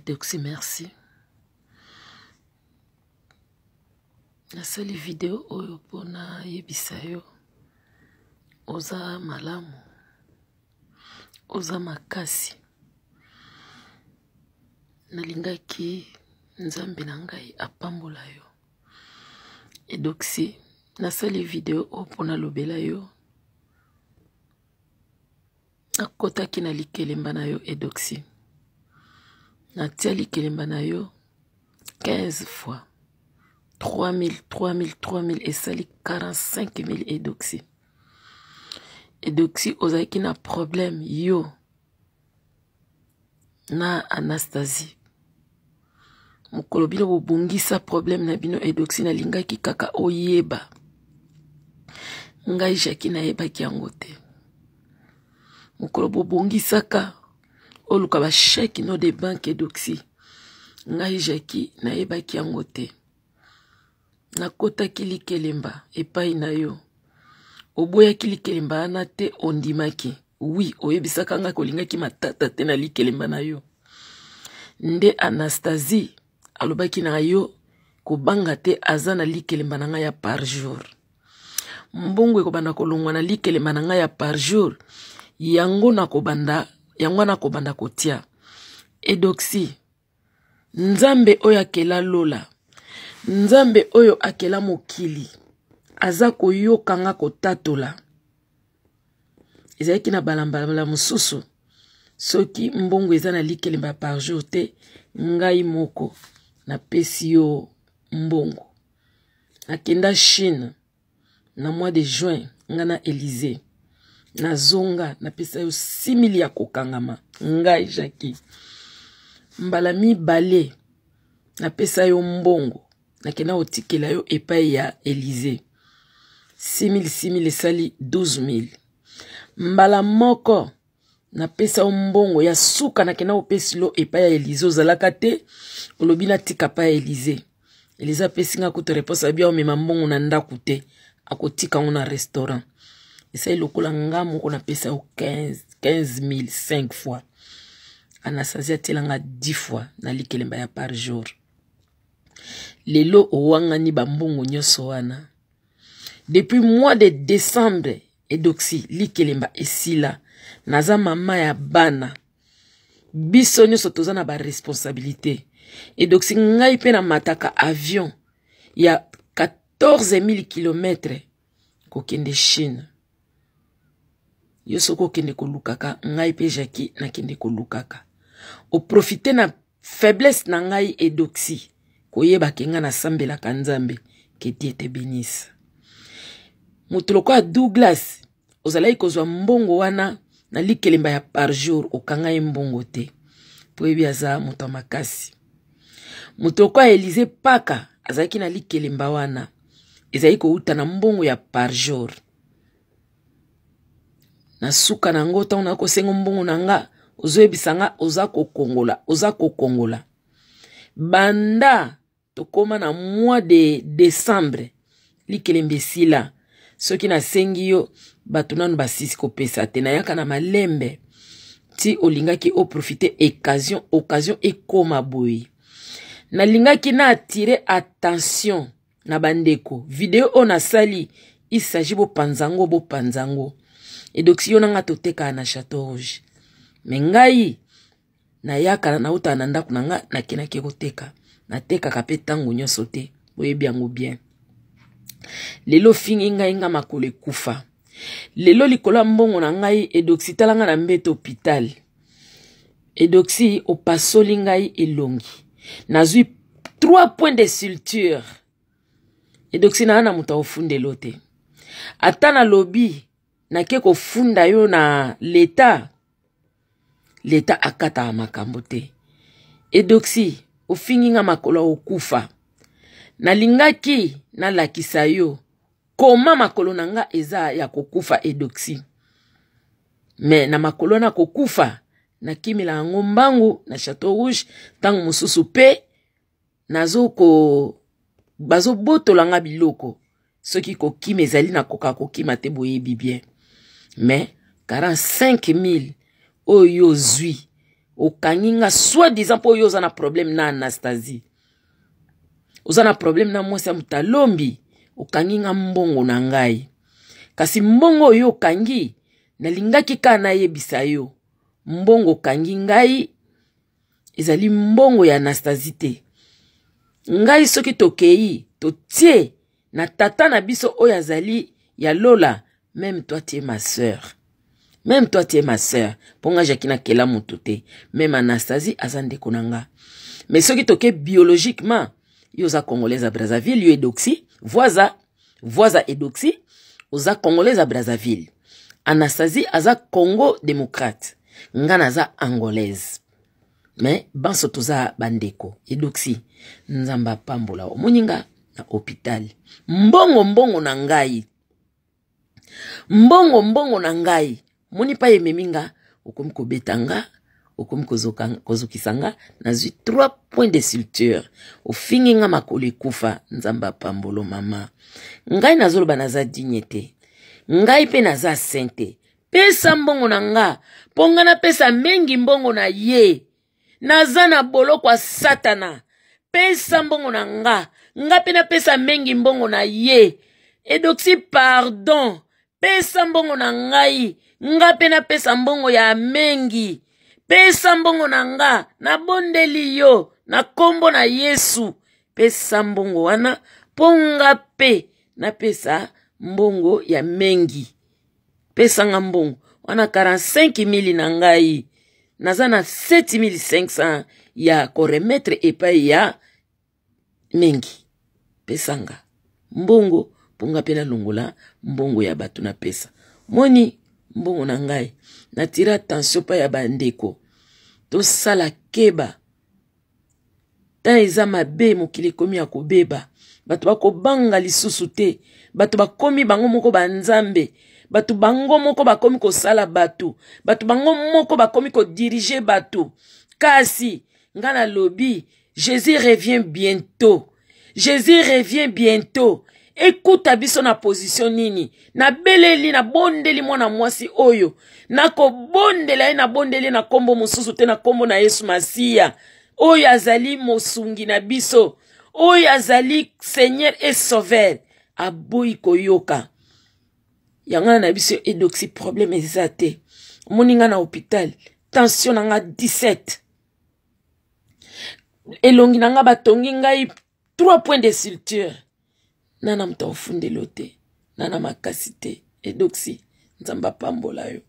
Edoxy merci. Nasali video oyo mpo nayebisa yo oza malamu, oza makasi. Nalingaki Nzambe na ngai apambola yo. Edoxy, nasali video oyo mpo nalobela yo. Nakotaki na likelemba na yo Edoxy, natia likelemba na yo 15 fois 3000 3000 3000 esali 45000 Edoxy. Edoxy, ozalaki na problème yo na Anastasie. Mokolo bino bobongisa problème na bino Edoxy, nalingaki kaka oyeba. Ngai Jackie nayebaki yango te. Mokolo bobongisaka oluka ba chèque no de banque Edoxy, ngai Jackie nayebaki yango te. Nakotaki likelemba epai na yo, oboyaki likelemba wana te, ondimaki. Oui, oyebisaka ngai kolingaki matata te na likelemba na yo. Nde Anastasie alobaki na yo kobanga te, aza na likelemba na ngai ya par jour. Mbongo ekobanda kolongwa na likelemba na ngai ya par jour, yango nakobanda, yango wana nakobanda kotia. Edoxy, Nzambe oyo akela lola, Nzambe oyo akela mokili, aza koyoka nga kotatola. Ezalaki na balambala mosusu, soki mbongo eza na likelemba par jour te, ngai moko napesi yo mbongo. Nakenda Chine na mois de juin, nga na Élysée. Nazonga, napesa yo 6000 ya kokangama. Ngai Jackie, mbala mibale napesa yo mbongo, nakenda kotikela yo epai ya Élysée. 6000 6000 esali 12000. Mbala moko napesa yo mbongo ya suka, nakenda kopesi lo epai ya Élysée, ozalaka te, olobi natika epai ya Élysée. Élysée apesi nga kutu réponse, abi omema mbongo na ndako te, akotika yango na restaurant. Esali lokola nga moko napesa yo 15000 5 fois. Anastasie atiela nga 10 fois na likelemba ya par jour. Lelo owangani bambongo nyonso wana. Depuis mois de décembre, Edoxy, likelemba esila. Naza mama ya bana. Biso nyonso toza na ba responsabilité. Edoxy, ngai pe na mataka avion ya 14000 kilomètres kokende Chine. Yo soki okende kolukaka, ngai pe Jackie nakende kolukaka. Oprofite na faiblesse na ngai Edoxy, koyeba ke ngai nasambelaka Nzambe, que Dieu te bénisse. Moto lokola Douglas, ozalaki kozwa mbongo wana na likelemba ya par jour, okanga ye mbongo te, po yebi aza moto ya makasi. Moto lokola Élysée Paka azalaki na likelemba wana, ezalaki kouta na mbongo ya par jour. Na suka na yango, ntango nakosenga mbongo na nga, ozoyebisa nga oza kokongola, oza kokongola. Banda tokóma na mois de décembre, likelemba esila. Soki nasengi yo, bato nanu basisi kopesa te, nayaka na malembe ti olingaki oprofite occasion, occasion ekóma boye. Nalingaki na attire attention na bandeko. Video oyo nasali, il s'agit bopanzango, bopanzango. Edoxy, yo nanga totekaka na Château Rouge. Me ngai nayaka, nautaka na ndako na nga, nakendaki koteka. Natekaka mpe ntango nyonso te, boyebi yango bien. Lelo fingi ngai, nga makolo ekufa. Lelo likolo ya mbongo na ngai, Edoxy, tala nga na mbeto hôpital. Edoxy, opasoli ngai elongi. Nazwi 3 points de suture. Edoxy, na na moto akofundela te. Ata nalobi nake kofunda yo na leta, leta akataka makambo te. Edoxy, ofingi nga makolo okufa. Nalingaki nalakisa yo koma makolo na nga eza ya kokufa Edoxy. Me na makolo na kokufa, nakimela yango mbangu na Château Rouge. Ntango mosusu pe nazoko bazobotola nga biloko. Soki kokima ezali, nakoka kokima te, boyebi bien. Mais 45000 oyo yo ozwi, Okangi nga soit disant mpo oyo oza na problème na Anastasie, oza na problème na mwasi ya motalombi. Okangi nga mbongo na ngai, kasi mbongo oyo okangi, nalingaki kaka nayebisa yo, mbongo okangi ngai ezali mbongo ya Anastasie te. Ngai soki tokei totie na tata na biso oyo azali ya lola. Même toi, tu es ma sœur, même toi, tu es ma sœur, mpo nga Jaki nakela motu te. Même Anastasie aza ndeko na nga. Mais soki toke biologiquement, yo oza Congolaise ya Brazzaville, yo Edoxi voiza voiza Edoxi, oza Congolaise ya Brazzaville, Anastasie aza Congo démocrate, nga naza Angolaise, mais banso toza bandeko. Edoxi, Nzambe apambola. Omoni nga na hôpital, mbongo mbongo na ngai, mbongo mbongo na ngai, moni pa ememi nga, okomi kobeta nga, okomi kozokisa nga, nazwi 3 points de suture, ofingi nga makolo ekufa. Nzambe apambolo mama. Ngai nazoloba, naza digne te, ngai mpe naza saint te. Pesa mbongo na nga mpo nga napesa mingi mbongo na ye. Naza na boloko ya Satana. Pesa mbongo na nga, nga mpe napesa mingi mbongo na ye. Edoxi, pardon, pesa mbongo na ngai, nga mpe napesa mbongo ya mengi. Pesa mbongo na nga, nabondeli yo na nkombo na Yesu. Pesa mbongo wana mpo nga mpe napesa mbongo ya mengi. Pesa nga mbongo wana, 45 mille na ngai. Naza na 7500 ya koremettre epai ya mingi. Pesa nga mbongo mpo nga mpe nalongola mbongo ya bato napesa. Moni mbongo na ngai, natira attention mpa ya bandeko, tosala keba. Temps eza mabe, mokili ekomi ya kobeba, bato bakobanga lisusu te, bato bakomi bango moko banzambe, bato bango moko bakomi kosala bato, bato bango moko bakomi kodiriger bato. Kasi nga nalobi, Jésus revient bientôt, Jésus revient bientôt. Ekuta biso na position nini? Nabeleli, nabondeli mwana mwasi oyo, nakobondela ye, nabondeli na nkombo mosusu te, na nkombo na Yesu Masiya oyo azali mosungi na biso, oyo azali Seigneur et Sauveur. Aboyi koyoka yango wana na biso. Edoxi, problème eza te. Omoni nga na hôpital, tension na nga 17, elongi na nga batongi ngai 3 points de suture, nana moto akofundela te, nana makasi te. Edoxi, Nzambe apambola yo.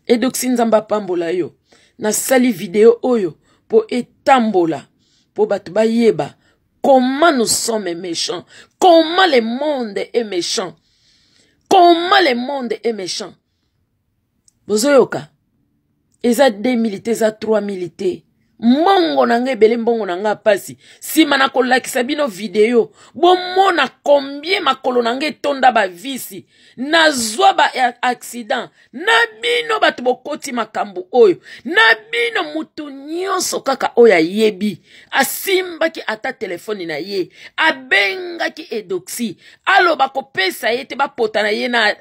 Edoxi, Nzambe apambola yo. Nasali video oyo mpo etambola, mpo bato bayeba comment nous sommes méchants, comment le monde est méchant, comment le monde est méchant. Bozoyoka, eza 2000 te, eza 3000 te. Mbongo na ngai ebele, mbongo na ngai pasi. Nsima na kolakisa bino video, bomona combien makolo na ngai etonda bavisi, nazwa ba accident. Na bino bato bokoti makambo oyo, na bino mutu nyonso kaka oyo ayebi, asimbaki ata telefone na ye, abengaki Edoxi, aloba kopesa ye te, bapota na ye na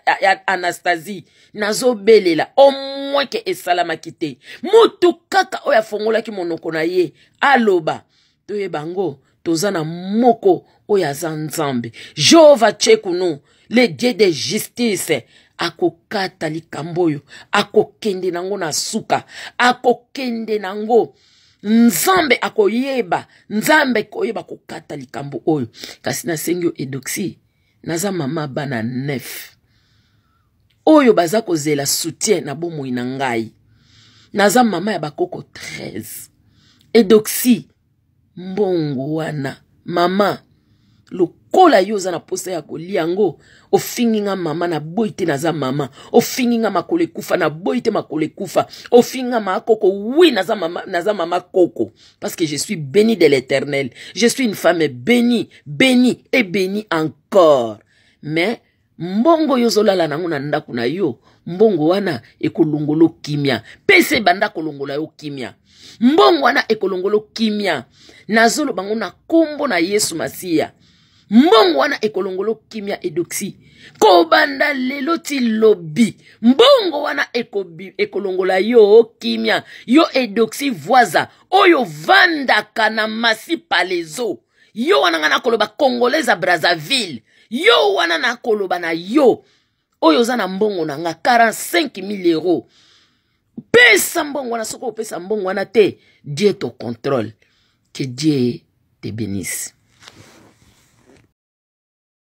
Anastasie. Nazobelela au moins ke esalamaki te. Mutu kaka oyo afongolaki monoko na ye aloba, toyeba yango, toza na moko oyo aza Nzambe, Jehova Chekunu, le Dieu de justice. Akokata likambo oyo, akokende nango na suka, akokende nango. Nzambe akoyeba, Nzambe koyeba kokata likambo oyo. Kasi nasengi yo Edoxi, naza mama bana 9 oyo baza kozela soutien na bomoi na ngai. Naza mama ya bakoko 13. Edoxi, mbongo wana mama, lokola yo oza na posa ya kolia yango, ofingi nga mama, naboyi te, naza mama. Ofingi nga makolo ekufa, naboyi te, makolo ekufa. Ofingi nga mama koko, oui, naza mama, naza mama koko, parce que je suis bénie de l'Éternel. Je suis une femme bénie, bénie et bénie encore. Mais mbongo oyo ozolala nango na ndako na yo, mbongo wana ekolongola kimia. Pesa ebanda kolongola yo kimia, mbongo wana ekolongola kimia. Nazoloba ngo na nkombo na Yesu Masiya. Mbongo wana ekolongolo kimia Edoxi. Kobanda lelo ti lobi. Mbongo wana ekolongola yo kimia. Yo Edoxi Voiza oyo vandaka na Masi Palezo. Yo wana nga nakoloba Congolaise ya Brazzaville. Yo wana nakoloba na yo. Oyo oza na mbongo na nga 45 000 euros. Pesa mbongo wana, soki opesa mbongo wana te, Dieu te contrôle. Que Dieu te bénisse.